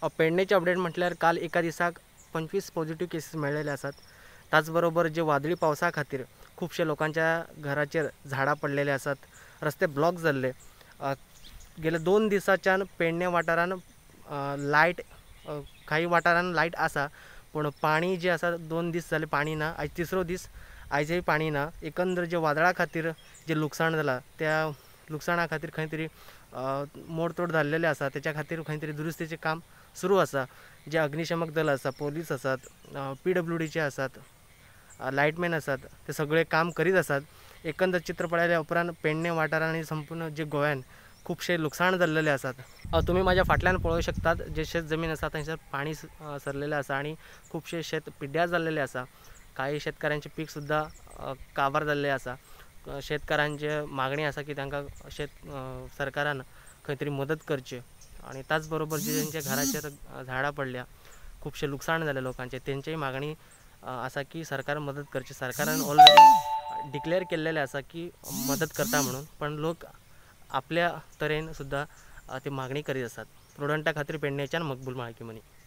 पेडणेचे update म्हटल्यार काल एका दिसाक 25 पॉझिटिव्ह केसीस मेळ्ळेले आसात. त्याच बरोबर जे वादळी पावसा खातीर खुबशे लोकांच्या घराचेर झाडां पडलेले आसात, रस्ते ब्लॉक जाल्ले. गेले 2 दिसाच्यान पेडणे वाठारान लायट, काही वाठारान लायट आसा पूण पाणी जे आसा 2 दीस जाले पाणी ना. आयज तिसरो दीस, आयजय पाणी ना. एकंदर जे वादळा खातीर जे लुकसाण जाला त्या लुकसाणा खातीर खंय तरी मोडतोड जाल्लेले आसा, तेच्या खातीर खंय तरी दुरुस्तीचें काम सुरू आसा. जे अग्निशमक दल आसा, पोलीस आसात, PWDचे आसात, लायटमॅन आसात, ते सगळे काम करीत आसात. एकंदर चित्र पळयल्या उपरांत पेडणे वाठारान आनी संपूर्ण जे गोंयान खुबशे लुकसाण जाल्लेले आसात. तुमी म्हाज्या फाटल्यान पळोवंक शकतात जे शेत जमीन आसा थंयसर पाणी सरलेलें आसा आनी खुबशे शेत पिड्ड्यार जाल्लेलें आसा. काही शेतकऱ्यांचे पीक सुद्दां काबार जाल्लें आसा. शेतकारांचे मागणी आसा की तांकां सरकारान खंय तरी मदत करची आनी त्याच बरोबर जे तेंच्या घराचेर झाडां पडल्या, खुबशें लुकसाण जालें लोकांचें, तेंचीय मागणी आसा की सरकार मदत करची. सरकारान ऑलरेडी डिक्लेअर केल्लेलें आसा की मदत करता म्हणून, पण लोक आपल्या तरेन सुद्दां ती मागणी करीत आसात. प्रुडंटा खातीर पेडणेच्यान मकबूल माळकीमनी.